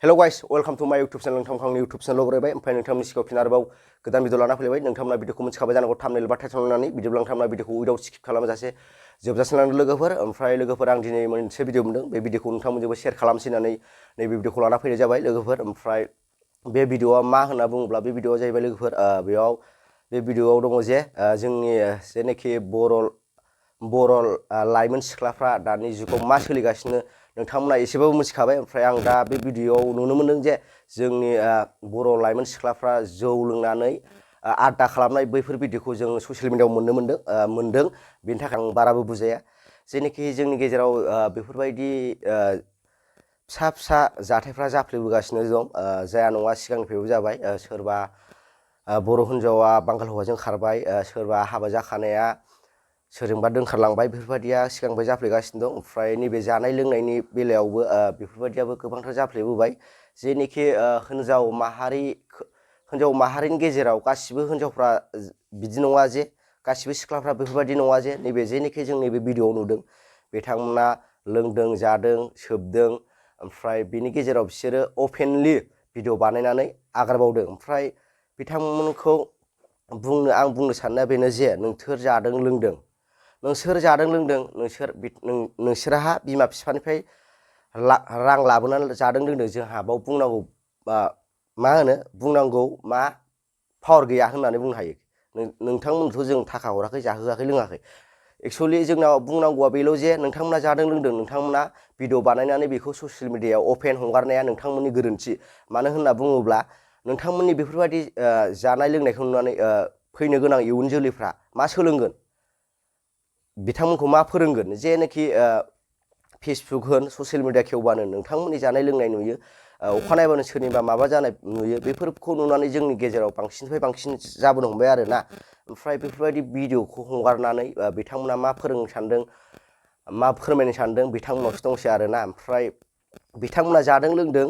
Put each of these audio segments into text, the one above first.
Hello guys, welcome to my YouTube channel. नोंथांनि YouTube channel बरायबाय ओमफ्राय नोंथांनि सिगाङाव फिन आरोबाव गोदान भिडिअ लाना फैलायबाय। नोंथांमोना भिडिअखौ मिथिखाबाय जानांगौ थाम्बनेल बा टाइटल होनानै बिदिब्ला नोंथांमोना भिडिअखौ उइदाउट स्किप खालामाजासे जोबजासिम नायनो लोगोफोर। ओमफ्राय लोगोफोर आं दिनै मोनसे भिडिअ मोनदों, बे भिडिअखौ नोंथांमोनजोंबो शेयार खालामसै होननानै नैबे भिडिअखौ लाना फैनाय जाबाय लोगोफोर। ओमफ्राय बे भिडिअआ मा होनना बुङोब्ला बे भिडिअआ जाहैबाय लोगोफोर बेयाव बे भिडिअआव दङ जे जोंनि जेनाखि बर' लाइमोन सिख्लाफ्रा दानि जुगाव मा सोलिगासिनो नोंथांमोना एसेबाबो मिथिखाबाय। ओमफ्राय आं दा बे भिडिअआव नुनो मोनदों जे जोंनि बर' लाइमोन सिख्लाफ्रा जौ लोंनानै आड्डा खालामनाय बैफोर भिडिअखौ जों ससियेल मिडियाआव मोनदों। बेनि थाखाय आं बाराबो बुजाया, जेनाखि जोंनि गेजेराव बेफोरबायदि फिसा फिसा जाथायफ्रा जाफ्लेबोगासिनो दं, जाया नङा सिगांनिफ्रायबो जाबाय। सोरबा बर' हिन्जावा बांगाल हौवाजों खारबाय, सोरबा हाबा जाखानाया सोरजोंबा दोनखारलांबाय, बेफोरबायदिया सिगांनिफ्राय जाफ्लेगासिनो दं। ओमफ्राय नैबे जानाय लोंनायनि बेलायावबो बेफोरबायदियाबो गोबांथार जाफ्लेबोबाय। जेनाखि हिन्जाव माहारिनि गेजेराव गासिबो हिन्जावफ्रा बिदि नङा जे, गासिबो सिख्लाफ्रा बेफोरबायदि नङा जे, नैबे जेनाखि जों नैबे भिडिअआव नुदों बिथांमोना लोंदों जादों सोबदों, ओमफ्राय बिनि गेजेराव बिसोरो अपेनलि भिडिअ बानायनानै आगारबावदों। ओमफ्राय बिथांमोनखौ आं बुंनो साननाया बेनो जे नोंसोर जादों लोंदों, नोंसोरहा बिमा बिफानिफ्राय रां लाबोनानै जादों लोंदों, जोंहा बाव बुंनांगौ बुंनांगौ मा पावार गैया होननानै बुंनो हायो। नोंथांमोनखौ जों थाखा हराखै, जाहोआखै, लोङाखै। एक्सुवेलि जोंनाव बुंनांगौआ बेल' जे नोंथांमोना जादों लोंदों, नोंथांमोना भिडिअ बानायनानै बेखौ ससियेल मिडियायाव अपेन हगारनाया नोंथांमोननि गोरोन्थि। मानो होनना बुङोब्ला नोंथांमोननि बेफोरबायदि जानाय लोंनायखौ नुनानै फैनो गोनां इयुन जोलैफ्रा मा सोलोंगोन, बिथांमोनखौ मा फोरोंगोन। जेनाखि फेसबुक होन ससियेल मिडिया खेवबानो नोंथांमोननि जानाय लोंनाय नुयो, अखानायबानो सोरनिबा माबा जानाय नुयो, बेफोरखौ नुनानै जोंनि गेजेराव बांसिननिफ्राय बांसिन जाबोनो हमबाय आरोना। ओमफ्राय बेफोरबायदि भिडिअखौ हगारनानै बिथांमोना मा फोरोंनो सानदों, मा फोरमायनो सानदों बिथांमोनावसो दंसै आरोना। ओमफ्राय बिथांमोना जादों लोंदों,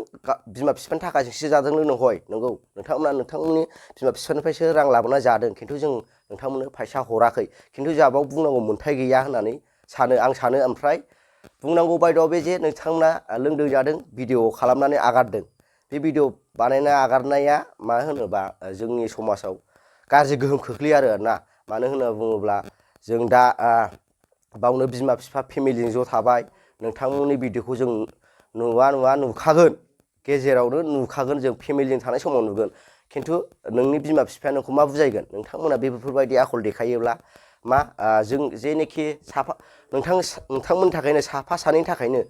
बिमा बिफानि थाखायसो जादों लोंदों, हय नंगौ नोंथांमोना नोंथांमोननि बिमा बिफानिफ्रायसो रां लाबोना जादों, खिन्थु जों नोंथांमोननो फैसा हराखै, खिन्थु जाबाव बुंनांगौ मोन्थाय गैया होननानै आं सानो। ओमफ्राय बुंनांगौ बायद'आव बे जे नोंथांमोना लोंदों जादों भिडिअ खालामनानै आगारदों, बे भिडिअ बानायना आगारनाया मा होनोबा जोंनि समाजाव गाज्रि गोहोम खोख्लैयो आरोना। मानो होनना बुङोब्ला जों दा बावनो बिमा बिफा फेमिलिजों ज' थाबाय, नोंथांमोननि भिडिअखौ जों नुखागोन, गेजेरावनो नुखागोन, जों फेमिलिजों थानाय समाव नुगोन, खिन्थु नोंनि बिमा बिफाया नोंखौ मा बुजायगोन। नोंथांमोना बेफोरबायदि आखल देखायोब्ला मा जों जेनाखि नोंथांमोननि थाखायनो साफा सानैनि थाखायनो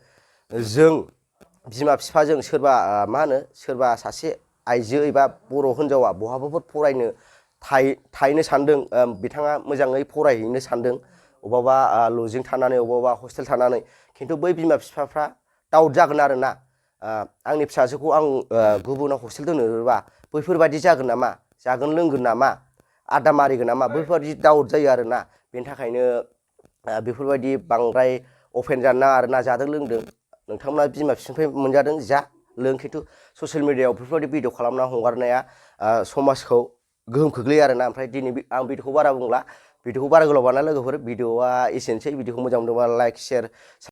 जों बिमा बिफाजों सोरबा सासे आइजो एबा बर' हिन्जावा बहाबाफोर फरायनो थाहैनो सानदों, बिथाङा मोजाङै फरायहैनो सानदों अबावबा लजिं थानानै अबावबा हस्टेल थानानै, खिन्थु बै बिमा बिफाफ्रा डाउट जागोन आरोना, आंनि फिसाजोखौ आं गुबुनाव हस्टेल दोनहरोबा बैफोरबायदि जागोन नामा, जागोन लोंगोन नामा, आड्डा मारिगोन नामा, बैफोरबायदि डाउट जायो आरोना। बेनि थाखायनो बेफोरबायदि बांद्राय अपेन जानो नाङा आरोना। जादों लोंदों नोंथांमोना बिमा बिफानिफ्राय मोनजादों जा लों, खिन्थु ससियेल मिडियाआव बेफोरबायदि भिडिअ खालामना हगारनाया समाजखौ गोहोम खोख्लैयो आरोना। ओमफ्राय दिनै आं भिडिअखौ बारा बुंला, भिडिअखौ बारा गोलाव बानायना लोगोफोर, भिडिअआ एसेनोसै। भिडिअखौ मोजां मोनदोंबा लाइक शेयार